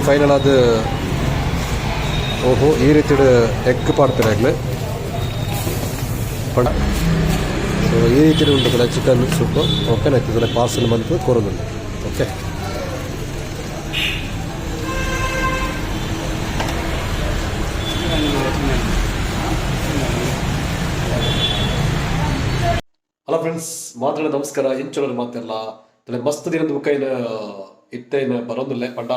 Final ಆದ್ ಓಹೋ ಈ ರೀತಿಡ್ ಎಗ್ ಪಾಡ್ಪೆರ್ ಅಕ್ಲ್ ಪಂಡ ಸೊ ಈ ರೀತಿಡ್ ಉಂಡು ಚಿಕನ್ ಸೂಪ್ ಓಕೆ ಇತ್ತೆ ಪಾರ್ಸೆಲ್ ಮಂತ್ ಕೊರೊಂದುಲ್ಲೆರ್ ಓಕೆ. ಹಲೋ ಫ್ರೆಂಡ್ಸ್, ಮಾತೆರೆಗ್ಲ ನಮಸ್ಕಾರ. ಎಂಚ ಮಾತೆರ್ಲ? ತಲೆ ಮಸ್ತ್ ದಿನದ ಬುಕ್ಕ ಇನ್ ಇತ್ತೆ ಇನ್ ಬರೊಂದುಲ್ಲೆ. ಪಂಡ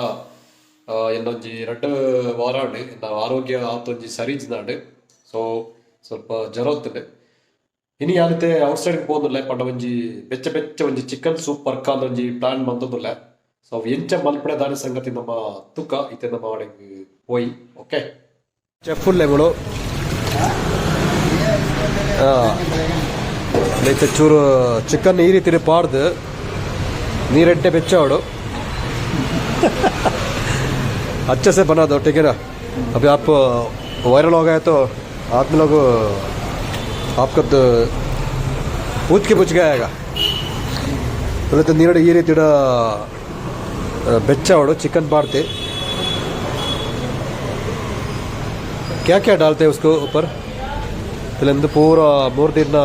ಎನ್ನೊಂಜಿ ರಡ್ಡ್ ವಾರ ಆಂಡ್. ಎನ್ನ ಆರೋಗ್ಯ ಆತೊಂಜಿ ಸರಿ ಇಜ್ಜಿನಾಂಡ್. ಸೊ ಸ್ವಲ್ಪ ಜ್ವರ ಇತ್ತುಂಡು. ಇನಿ ಯಾನ್ ಇತ್ತೆ ಔಟ್ ಸೈಡ್ ಪೋವೊಂದುಲ್ಲೆ. ಪಂಡ ಒಂಜಿ ಬೆಚ್ಚ ಬೆಚ್ಚ ಒಂಜಿ ಚಿಕನ್ ಸೂಪ್ ಪರ್ಕಾಂದ್ ಒಂಜಿ ಪ್ಲಾನ್ ಮಂತೊಂದುಲ್ಲೆ. ಸೊ ಅವು ಎಂಚ ಮಲ್ಪುನೆ ದಾನೆ ಸಂಗತಿ ನಮ್ಮ ತುಕ. ಇತ್ತೆ ನಮ್ಮ ಅಡೆಗ್ ಪೋಯಿ. ಓಕೆ, ಚೆಫ್ ಉಲ್ಲೆ ಮೂಲು. ಇತ್ತೆ ಚೂರು ಚಿಕನ್ ಈ ರೀತಿ ಪಾಡ್ದು ನೀರೆಡ್ಡೆ ಬೆಚ್ಚಾವಡು. अच्छे से बना दो, ठीक है ना? अभी आप वायरल हो गए तो आदमी लोग आपका तो पूछ के पूछ के आएगा. तो ನೀರು ಈ ರೀತಿ ಬೆಚ್ಚಾವಡು ಚಿಕನ್ ಪಾಡ್ತೆ. क्या क्या डालते हैं उसको ऊपर? ಇಂದು ಪೂರ ಮೂರು ದಿನ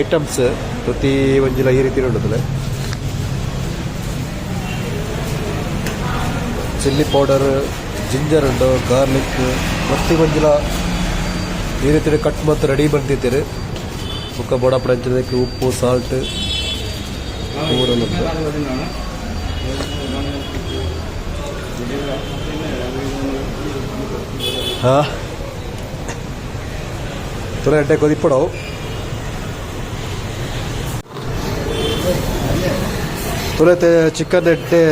ಐಟಮ್ಸ್ ಪ್ರತಿ ಒಂಜಿಲ ಈ ರೀತಿ ಉಂಡು. ಚಿಲ್ಲಿ ಪೌಡರ್, ಜಿಂಜರ್ ಉಂಡು, ಗಾರ್ಲಿಕ್, ಪ್ರತಿ ಒಂಜಿಲ ಈ ರೀತಿ ಕಟ್ ಮತ್ತು ರೆಡಿ ಬಂದಿದ್ದೀರಿ. ಬುಕ್ಕ ಬೋಡಾಪುಡ ಅಂಚನೆ ಉಪ್ಪು, ಸಾಲ್ಟ್ ಪೂರ ಉಂಟು. ಹಾಂ, ತುರ ಎಡ್ಡೆ ಕೊದಿಪ್ಪಡವು. ತುಲತೆ ಚಿಕನ್ ಎಡ್ಡೆ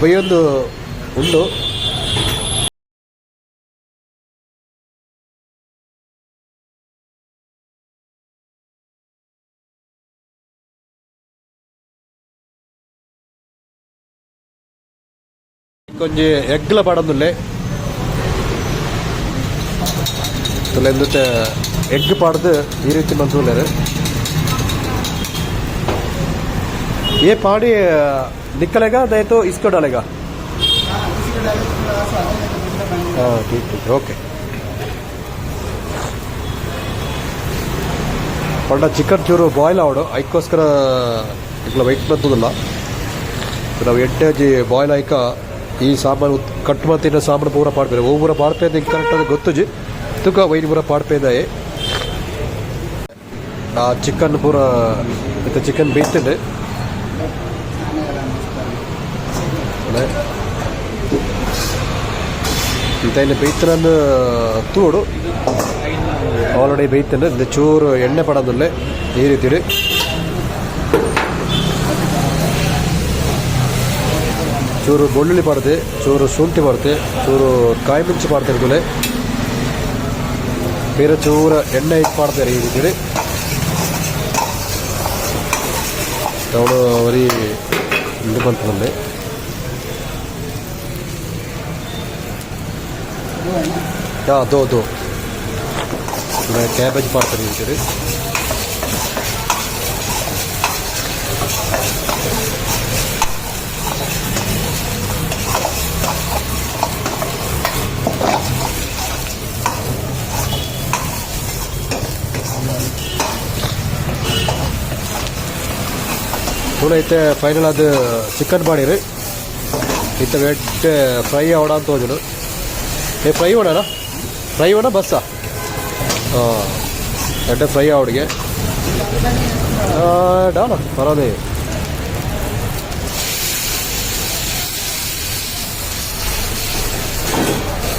ಬೈಯೊಂದು ಉಂಡು. ಒಂಜಿ ಎಗ್ಲ ಪಾಡೊಂದುಲ್ಲೆ. ತುಲೆ ಎಗ್ ಪಾಡ್ದು ಈ ರೀತಿ ಮಂತೊಂದುಲ್ಲೆರ್. ये पानी निकलेगा नहीं तो इसको डालेगा. हाँ, ठीक ठीक, ಓಕೆ. ಪಂಡ ಚಿಕನ್ ಚೂರು ಬಾಯ್ಲ್ ಆವಡು, ಐಕ್ಕೋಸ್ಕರ ಇಕ್ಲ ವೈಟ್ ಮಂತುದಿಲ್ಲ. ನಾವು ಎಡ್ಡೆ ಬಾಯ್ಲ್ ಆಯ್ಕ ಈ ಸಾಮಾನು ಕಟ್ ಮಂತಿನ ಸಾಮಾನು ಪೂರ ಪಾಡ್ಪೇರೆ. ಒವು ಪೂರ ಪಾಡ್ಪೇದ ಕರೆಕ್ಟ್ ಅದು ಗೊತ್ತುಜಿ. ತುಕ ವೈನ್ ಪೂರ ಪಾಡ್ಪೇದಾಯೆ. ಆ ಚಿಕನ್ ಪೂರ ಇತ್ತೆ ಚಿಕನ್ ಬೇಯ್ತುಂಡು. ಇಂತೈನ ಬೇಯ್ತನಂದು ತೂಡು. ಆಲ್ರೆಡಿ ಬೇಯ್ತುಂಡು. ಇಂದು ಚೂರು ಎಣ್ಣೆ ಪಡೋದಿಲ್ಲ ಈ ರೀತಿ. ಚೂರು ಬೆಳ್ಳುಳ್ಳಿ ಪಾಡ್ದೆ, ಚೂರು ಶುಂಠಿ ಪಾಡ್ತೆ, ಚೂರು ಕಾಯಿ ಮಿರ್ಚಿ ಪಾಡ್ತಿರ್ತದೆ. ಬೇರೆ ಚೂರು ಎಣ್ಣೆ ಇಟ್ಟು ಪಾಡ್ತಾರೆ ಈ ರೀತಿ. ಅವಳು ವರಿ ಇದು ಬಂತಂದೆ. ಹಾಂ, ದೋ ದೋ ಕ್ಯಾಬೇಜ್ ಪಾಡ್ತಾರೆ ಈ ರೀತಿ. ತೂಲ ಇತ್ತೆ ಫೈನಲ್ ಅದು ಚಿಕನ್ ಪಾಡಿರು. ಇತ್ತೆ ವೆಡ್ ಫ್ರೈ ಆವಡ ಅಂತ ತೋಜುಂಡು. ಏ ಫ್ರೈ ಓಡೋಣ, ಫ್ರೈ ಓಡ ಬಸ್ಸಾ? ಹಾಂ, ಎಡ್ಡೆ ಫ್ರೈ ಆವಡಿಗೆ ಡಾಲ ಪರವಾಗಿಲ್ಲ.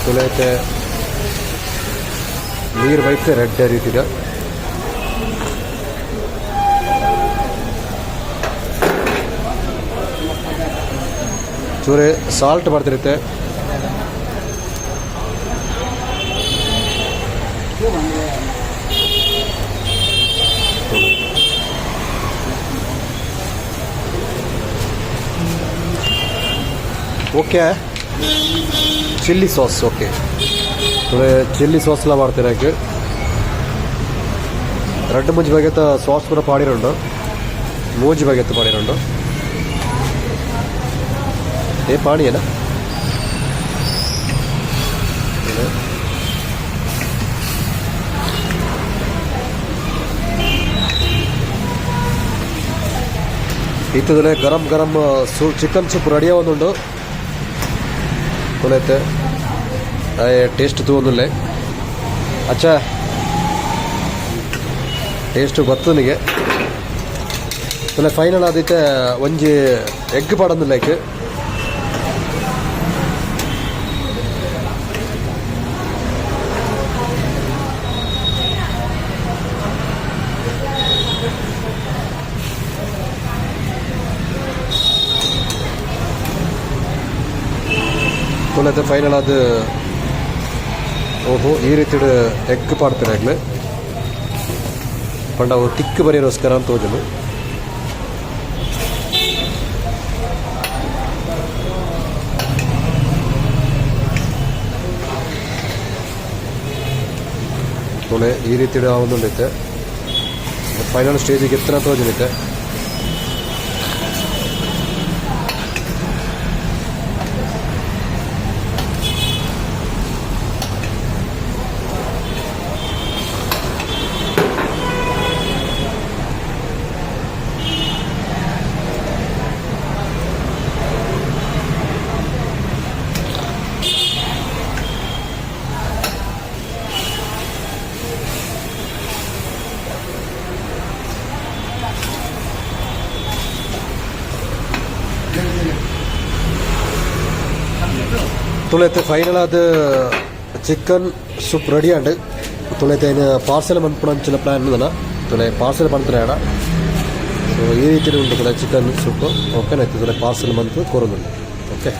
ತುಲೆ ಇತ್ತೆ ನೀರು ಬೈತೆ ರೆಡ್ ರೀತಿದ. ಚೂರೆ ಸಾಲ್ಟ್ ಬರ್ತಿರುತ್ತೆ. Okay, chilli sauce. Okay, chilli ಸಾಸ್ಲ ಮಾಡ್ತೀರ. ರಡ್ಡು ಮುಂಜಿ ಬಗೆತ ಸಾಸ್ ಪೂರ ಪಾಡಿರುಂಡು. ಮೂಜಿ ಬಗೆತ ಪಾಡಿರುಂಡು. ಏ ಪಾಣಿಯೇನ? ಇತ್ತದಲೆ ಗರಂ ಗರಂ chicken soup ready ಆವೊಂದುಂಡು ತುಲೈತೆ taste ತೂವೊಂದುಲ್ಲೆ ಅಚ್ಚಾ taste ಗೊತ್ತು ನಿಗೆ ತುಲೆ ಫೈನಲ್ ಆದಿತ್ತೆ ಒಂಜಿ ಎಗ್ ಪಾಡೊಂದುಲ್ಲೆ ತುಲೈತೆ ಫೈನಲ್ ಅದು ಓಹೋ ಈ ರೀತಿಡ್ ಎಗ್ ಪಾಡ್ತಿರಾಗ್ಲೆ ಪಂಡ ಅವು ತಿಕ್ಕು ಬರಿಯೋಸ್ಕರ ಅಂತ ತೋಜುಂಡು. ತುಲೆ ಈ ರೀತಿಡ್ ಆವೊಂದುಂಡೈತೆ ಫೈನಲ್ ಸ್ಟೇಜಿಗೆ ಎತ್ತನ ತೋಜುಂಡೈತೆ. ತುಳೈತೆ ಫೈನಲ್ ಆದ್ chicken soup ready and ತುಳೈತೆ ಐನ್ ಪಾರ್ಸೆಲ್ ಮನ್ಪುನಂಚಿನ ಪ್ಲಾನ್ ಉಂದನ ತುಲೆ ಪಾರ್ಸೆಲ್ ಪನ್ಪುನ. ಸೊ ಈ ರೀತಿ ಉಂಟು ತುಲೆ chicken soup okay ಆಯ್ತು ತುಲೆ ಪಾರ್ಸೆಲ್ ಮಂತ್ ಕೊರೊಂದುಂಡು ಓಕೆ.